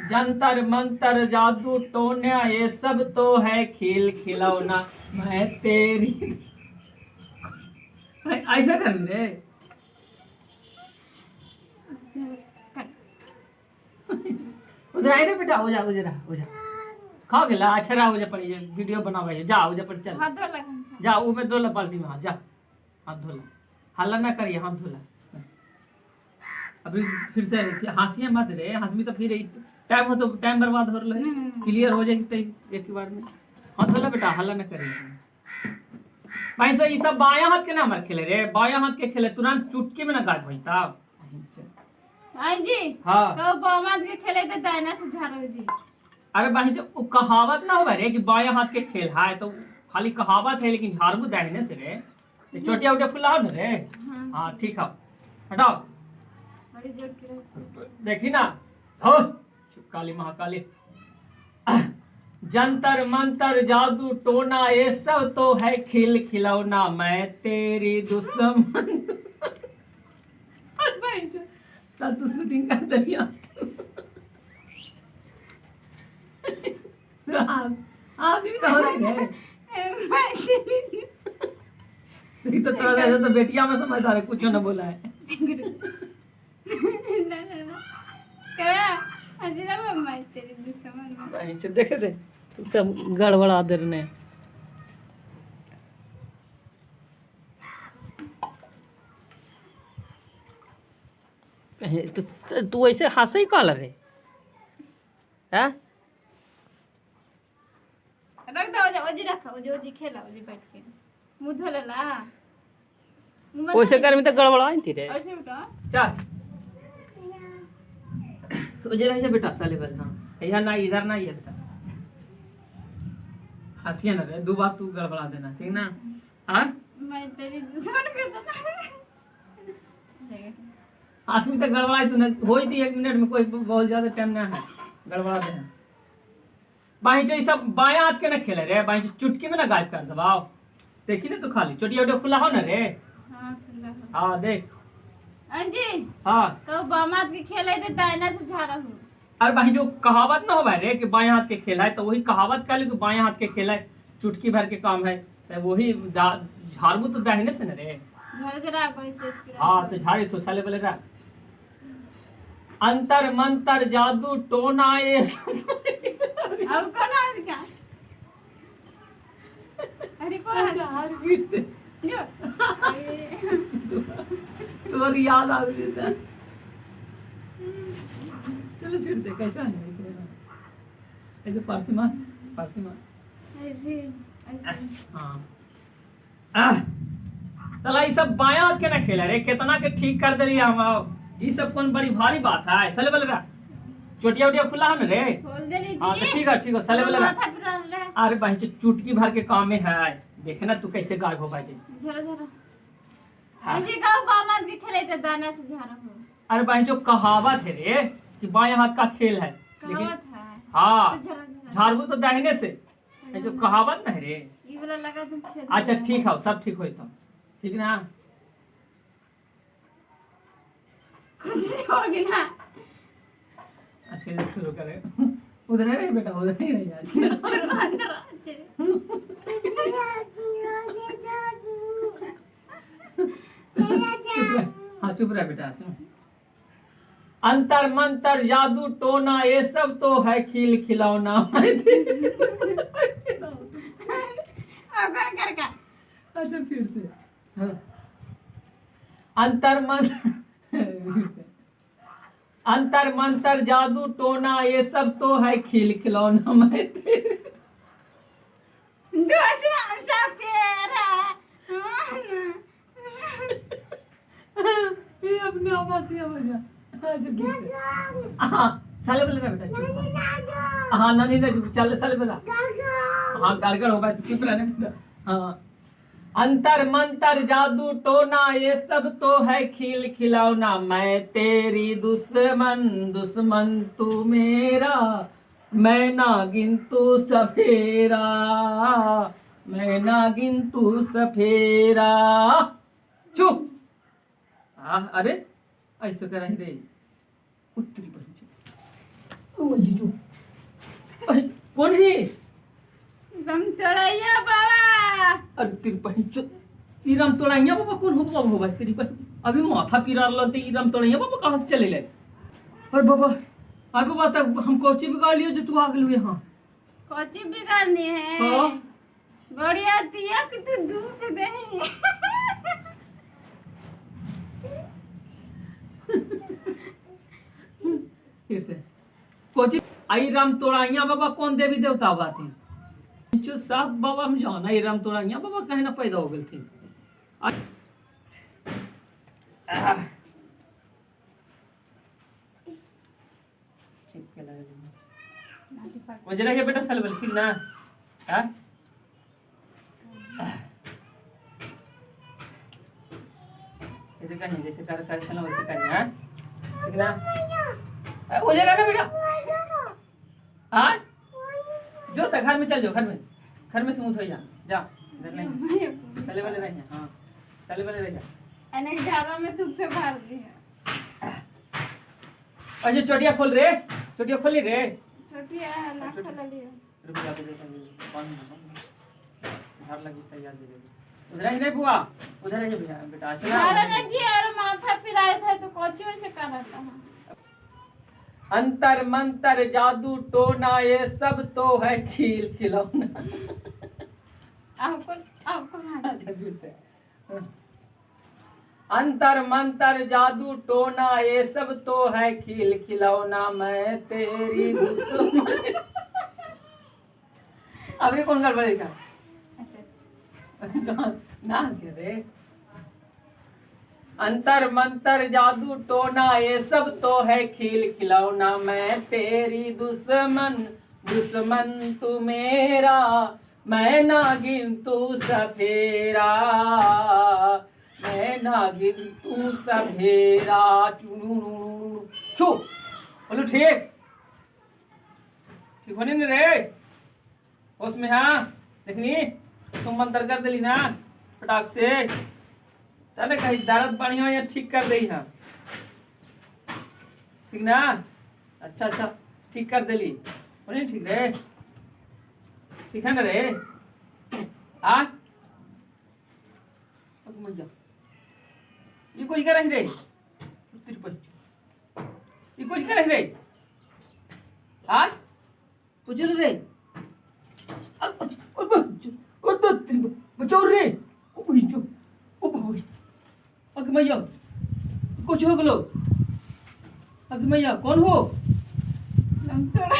जंतर मंतर जादू टोना ये सब तो है खेल खिलौना, मैं तेरी ऐसा कर रे। उधर आए रे बेटा, हो जा, उधर हो जा, खा गेला। अच्छा रहा, हो जा पड़ी वीडियो बनावे, जा हो जा पर चल। हाथ धो लगन छै। जा उ में धोला बाल्टी में, हाँ जा हाथ धोला, हल्ला ना करिए, हाथ धोला। अभी फिर से हंसिए मत रे, हंसमी तो फिर टाइम हो तो टाइम बर्बाद हो रहा है, क्लियर हो जाएगी तो एक ही बार में। हाथ धोला बेटा, हल्ला ना करिए। भाई से ई सब बायां हाथ के ना हमर खेले रे, बायां हाथ के खेले तुरंत चुटकी में ना गायब होई तब। हाँ जी। हाँ। कहो बामा के खेले तो दाहिना से झाड़ो जी। अरे भाई जो उ कहावत ना होवे रे कि बायां हाथ के खेल है, तो खाली कहावत है, लेकिन झाड़ू दाहिने से रे। ये चोटिया उटिया खुला हो ना रे? हाँ। हाँ ठीक है, हटाओ। बड़ी जोर की रहे। देखी ना, हो काली महाकाली। जंतर मंतर जादू टोना ये सब तो है खिल खिलौना, मैं तेरी दुश्मन। भाई जो, तू शूटिंग कर दिया। आज भी तो हो रही है। ए, मैं तेरी ये तो थोड़ा सा ऐसा तो बेटिया में समझदार है, कुछ ना बोला है। ना ना ना करा अजी ना, मैं तेरी दुश्मन। भाई जो देखे थे तो सब गड़बड़ा दे रहे हैं। कहीं तो तू ऐसे हंसे ही काला रे हैं? रख दो, ओजे ओजी रखा, ओजी ओजी खेला, ओजी बैठ के मुंह धो लेला, मुंह मत वैसे धो। कर में तो गड़बड़ा थी रे। ऐसे बेटा। चल उधर रह जा बेटा, साले बस। हाँ यहाँ ना, इधर ना, ये बेटा हंसिया ना रे, दो बार तू गड़बड़ा देना, ठीक ना? हाँ। मैं तेरी दुश्मन के बता आसमी तक गड़बड़ाई तो ना हो ही थी, एक मिनट में, कोई बहुत ज्यादा टाइम ना है, गड़बड़ा दे बाई जो। ये सब बायां हाथ के ना खेले रे बाई जो, चुटकी में ना गायब कर दबाओ। देखी ना तू, खाली चोटिया उटिया खुला हो ना रे? हाँ खुला हो। हाँ देख। अंजी। हाँ। कहो बामाद के खेले तो दाहिना से झाड़ा हूँ। अरे भाई जो कहावत ना हो भाई रे कि बाएं हाथ के खेल है, तो वही कहावत कह कि बाएं हाथ के खेल है, चुटकी भर के काम है, तो वही झाड़ू तो दाहिने से ना रे। झाड़ा जरा बड़ी तेज करा। हाँ तो झाड़ी तो साले बोले रहा अंतर मंतर जादू टोना ये अब कौन आ क्या? अरे कौन आ जो तोर याद आ गई था। चलो फिर दे, कैसा है ऐसे ऐसे पार्थिमा पार्थिमा। ऐसे ऐसे। हाँ आह, साला ई सब बायां हाथ के ना खेला रे, केतना के ठीक कर देलिए हम। आओ ई सब कौन बड़ी भारी बात है? साले बोले रहा चोटिया उटिया खुला है ना रे? खोल दे लीजिए। हाँ तो ठीक है, ठीक है, साले बोले रहा। माथा पर रहा है। अरे भाई जो चुटकी भर के काम में है, देखे ना तू कैसे गायब हो भाई। झाड़ा झाड़ा। हाँ। अंजी कहो बामाद के खेले तो दाना से झाड़ा हूँ। अरे भाई जो कहावत है रे कि बाएं हाथ का खेल है, लेकिन कहावत है। हाँ। तो झाड़ा झाड़ा। झाड़ू तो दाहिने से, ये जो कहावत ना है रे। ये वाला लगा तुम छेद। अच्छा ठीक है, सब ठीक होई तो ठीक ना? कुछ नहीं हो गया ना। अच्छे से शुरू करे। उधर ही रही बेटा, उधर ही रही आज। अंदर अच्छे। चुप रह, हाँ चुप रह बेटा। सुन, अंतर मंतर जादू टोना ये सब तो है खिल खिलौना। अब कर कर कर। अच्छा फिर से, हाँ। अंतर मंतर, फिर से। अंतर मंतर जादू टोना ये सब तो है खिल खिलौना, मैं तेरे दुश्मन सफेरा। ये अपने आप हंसी आ जा। अच्छा ठीक है, हाँ साले बोले ना बेटा, चुप। हाँ नानी ना, चुप, चल साले बोला। हाँ गड़गड़ हो गया, चुप रहने बेटा। हाँ अंतर मंतर जादू टोना ये सब तो है खिल खिलौना, मैं तेरी दुश्मन दुश्मन तू मेरा, मैं नागिन तू सफेरा, मैं नागिन तू सफेरा। चुप। हाँ अरे ऐसे कर रे, उत्तरी बन। मई जो। अरे, कौन है? राम तोड़ैया बाबा। अरे तेरी बहन चो, ई राम तोड़ैया बाबा कौन हो बाबा हो भाई तेरी बहन? अभी माथा पीरा रहल ते ई राम तोड़ैया बाबा कहाँ से चले ले? अरे बाबा, अरे बाबा, तब हम कोची बिगाड़ लियो जो तू आ गेलू यहाँ? कोची बिगाड़नी है? हाँ। बढ़िया तिया कि तू धूप देही। फिर से कोची आई राम तोड़ाइया बाबा कौन देवी देवता बाती जो साफ बाबा हम जाना आई राम तोड़ाइया बाबा कहीं ना पैदा हो गए थी। चिपके लगल मुझे रहिए बेटा सलबल ठीक ना। हाँ ऐसे कहीं जैसे कर कर चलो वैसे कहीं। हाँ ठीक ना। उधर रहना बेटा। हाँ जो तक घर में चल जाओ, घर में से मुँह धोइया जा, इधर नहीं तले वाले रहिए। हाँ तले वाले रह जा। अने झाड़ा में थूक से मार दिया। अच्छा चोटिया खोल रे, चोटिया खोली रे। छोटिया ना खोल लियो। रुक जा बेटा, पानी झाड़ लगी तैयार दे दे। उधर ही रे बुआ, उधर ही भैया बेटा। अच्छा झाड़ा में जी और माथा पिराए था तो कोची वैसे कर रहा था। अंतर मंतर जादू टोना ये सब तो है खील खिलौना। आपको आपको अच्छा फिर से। अंतर मंतर जादू टोना ये सब तो है खील खिलौना, मैं तेरी दुश्मन। अभी कौन गड़बड़ का ना हंसी रे। अंतर मंतर जादू टोना ये सब तो है खील खिलौना, मैं तेरी दुश्मन दुश्मन तू मेरा, मैं नागिन तू सफेरा, मैं नागिन तू सफेरा। चू छू बोलो ठीक ठीक होने नहीं रे होश में। हाँ देखनी तुम मंत्र कर दिली ना फटाक से, तने कहीं दर्द बढ़िया या ठीक कर दी। हाँ ठीक ना, अच्छा अच्छा ठीक कर दिली बोले ठीक रे, ठीक है ना रे। आ अब मैया ये कुछ कर रही रे, ये कुछ कर रही रे। आ कुछ रे बचाओ रे, ओ बच्चो ओ बाबा अग मैया कुछ हो गलो। अग मैया कौन हो? राम तोड़ा।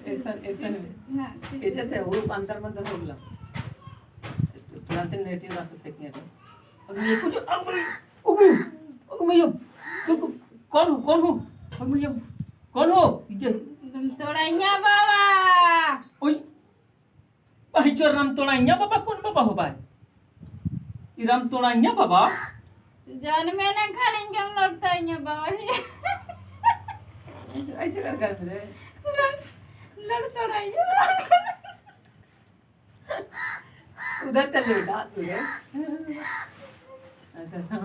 ऐसा ऐसा ना ये जैसे वो अंतर मंतर हो गया तुरंत नेटिव रास्ते फेंकने रे। अग मैया कुछ अग अग मैया कौन हो, कौन हो? अग मैया कौन हो? ये राम तोड़ैया बाबा। ओए भाई चोर राम तोड़ाइया बाबा कौन बाबा हो भाई? ई राम तोड़ाइया बाबा जान में ना खालेंगे हम लड़ता बाबा। ऐसे कर कर रे लड़ तोड़ैया उधर चल बेटा उधर। अच्छा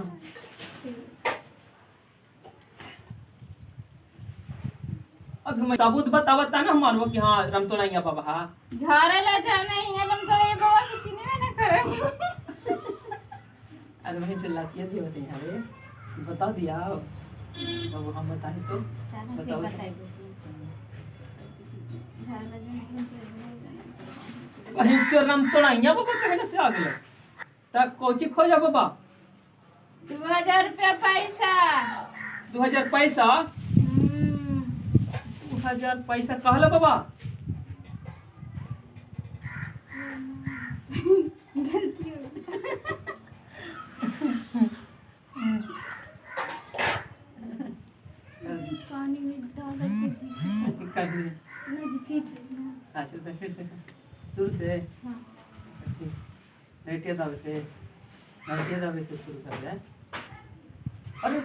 अग मैं सबूत बतावता ना मानवो कि हाँ राम तोड़ाइया बाबा। हाँ झाड़ा ला जाना ही राम तोड़ैया बाबा के चिन्ह में ना करे। अरे वही चिल्लाती है देवते यहाँ रे, बता दिया बाबू हम बताए तो बताओ। वही चोर राम तोड़ाइया बाबा कहने से आ गया ता कोची खो जा बाबा। 2000 रुपया पैसा। 2000 पैसा? 2000 पैसा कहला बाबा? गलती हो पानी में डाल के जी कर दिए ना जी फिर से ना। अच्छा तो फिर से शुरू से। हाँ नैटिया दावे से, नैटिया दावे से शुरू कर दे। अरे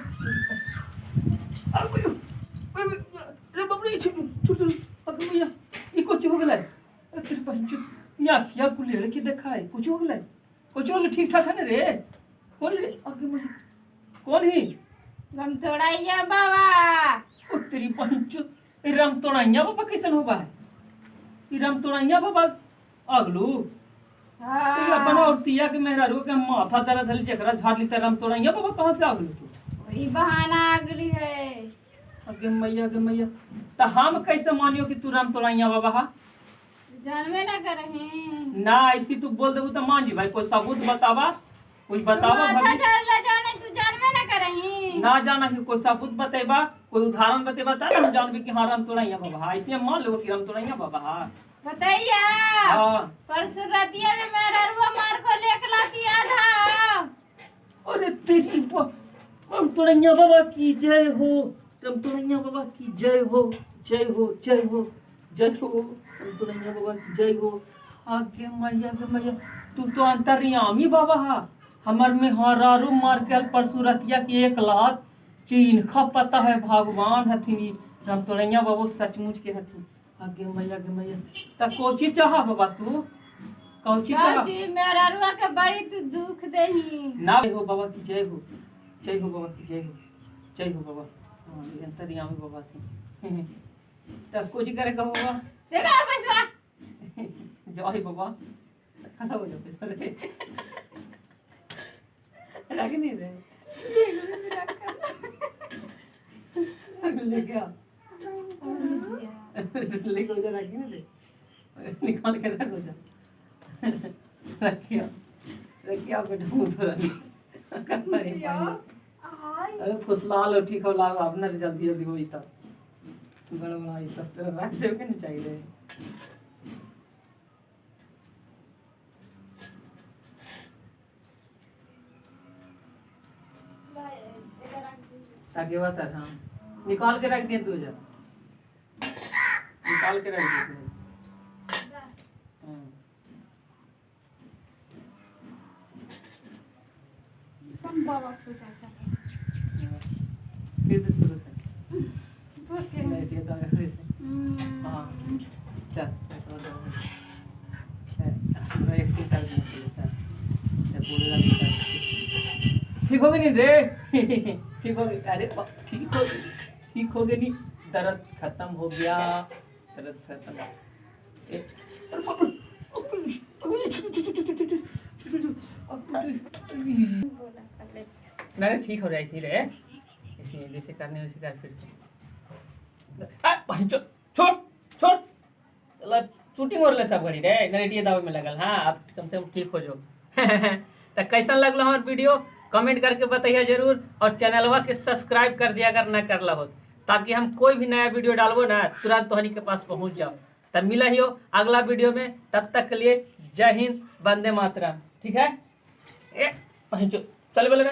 अरे अरे बाप रे, छुट छुट अरे भैया ये कुछ हो गया? अरे तेरे बहन चो न्याखिया को लड़की देखा है कुछ हो गया? कुछ बोले ठीक ठाक है ना रे? कौन रे? आगे मुझे कौन ही? रमतोड़ैया बाबा। ओ तेरी पंचो, ई रामतोड़ैया बाबा कैसन होबा है? ई रामतोड़ैया बाबा अगलू ई अपन हाँ। औरतिया के मेहरारू के माथा दर्द हल जेकरा झाड़ ली त रामतोड़ैया बाबा कहाँ से अगलू तू? वही बहाना अगली है। अगे मैया, अगे मैया, त हम कैसे मानियो कि तू रामतोड़ैया बाबा हा? जानबे ना करही। ना ऐसी तू बोल देबू त मान जी भाई, कोई सबूत बतावा, कुछ बतावा। माथा भाभी झाड़ला जाने तू जानबे ना करही। ना जाना ही, कोई सबूत बतेबा, कोई उदाहरण बतेबा त ना हम जानबी कि हाँ रामतोड़ैया बाबा हा। ऐसे हम मान लेबो कि रामतोड़ैया बाबा हा। बताइया। हाँ। परसों रतिया में मेरा रुआ मार को लेके लाती आधा। अरे तेरी रामतोड़ैया बाबा की जय हो, रामतोड़ैया बाबा की जय हो, जय हो, जय हो, जय हो, रामतोड़ैया बाबा की जय हो। आगे मैया, आगे मैया, तू तो अंतर्यामी बाबा हा। हमर में हरारू मार के परसों रतिया की एक लात चिन्ह पता है भगवान हथिनी रामतोड़ैया बाबू सचमुच के हथिन। आगे मैया, आगे मैया, त कोची चाहा बाबा तू? कौची चाहा? जी मेरा रुआ के बड़ी तू दुख देही। ना जय हो बाबा की जय हो, जय हो बाबा की जय हो, जय हो बाबा। हाँ, ये अंतर्यामी बाबा थे। तब कुछ करे कहो बाबा। देखा पैसा। जय बाबा, खड़ा हो जाओ, पैसा ले रख नहीं रहे, लेके आ, लेके हो जा, रख नहीं रे, निकाल के रख हो जा, रखियो रखियो बेटा, मुँह थोड़ा करता नहीं पानी। अरे फुसला लो, ठीक हो लाओ अपना जल्दी जल्दी होई तब गड़बड़ा ये सब तो रख देवे के नहीं चाहिए। ताकि बता, हाँ निकाल के रख दिए तू, जा निकाल के रख दिए तू। बाबा पूजा कर। फिर से शुरू से नहीं, ये तो फिर से। हाँ चल, हमरा एक तीन कर दिया, चल चल बोले लगी, चल ठीक हो गई नहीं रे? ठीक हो गई। अरे ठीक हो गई, ठीक हो गई नहीं, दर्द खत्म हो गया, दर्द खत्म। ए, अरे बाप रे, नहीं ठीक हो जाएगी रे, इसी जैसे करने वैसे कर फिर से। आ, छोड़ छोड़ छोड़, शूटिंग हो रहा सब घड़ी रे, नरेटिया दावे में लगल। हाँ अब कम से कम ठीक हो जाओ। तो कैसा लगल हमार वीडियो कमेंट करके बताइए जरूर, और चैनलवा के सब्सक्राइब कर दिया अगर ना करला हो, ताकि हम कोई भी नया वीडियो डालबो ना तुरंत तोहनी के पास पहुंच जाओ। तब मिला ही हो अगला वीडियो में, तब तक के लिए जय हिंद, वंदे मातरम। ठीक है, ए पहुँचो, चल बोले।